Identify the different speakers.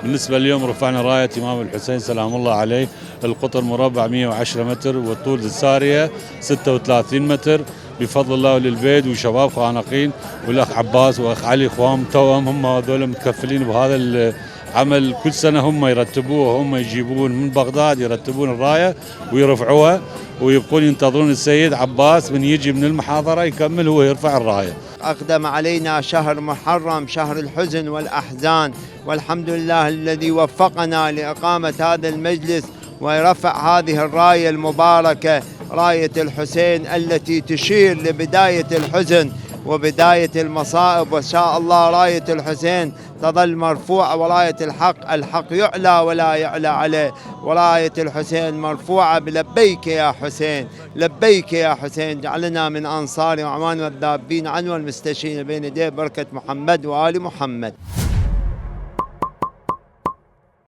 Speaker 1: بالنسبة اليوم رفعنا راية إمام الحسين سلام الله عليه. القطر مربع 110 متر والطول السارية 36 متر بفضل الله وللبيت وشباب خانقين والأخ عباس وأخ علي إخوان توأم، هم هذول متكفلين بهذا العمل. كل سنة هم يرتبوه، هم يجيبون من بغداد يرتبون الراية ويرفعوها ويبقون ينتظرون السيد عباس من يجي من المحاضرة يكمل هو يرفع الراية.
Speaker 2: أقدم علينا شهر محرم، شهر الحزن والأحزان، والحمد لله الذي وفقنا لإقامة هذا المجلس ورفع هذه الراية المباركة، راية الحسين التي تشير لبداية الحزن وبداية المصائب. وإن شاء الله راية الحسين تظل مرفوعة، وراية الحق يعلى ولا يعلى عليه، وراية الحسين مرفوعة بلبيك يا حسين، لبيك يا حسين، جعلنا من أنصار وأعوان والذابين عنه والمستشين بين يديه بركة محمد وآل محمد.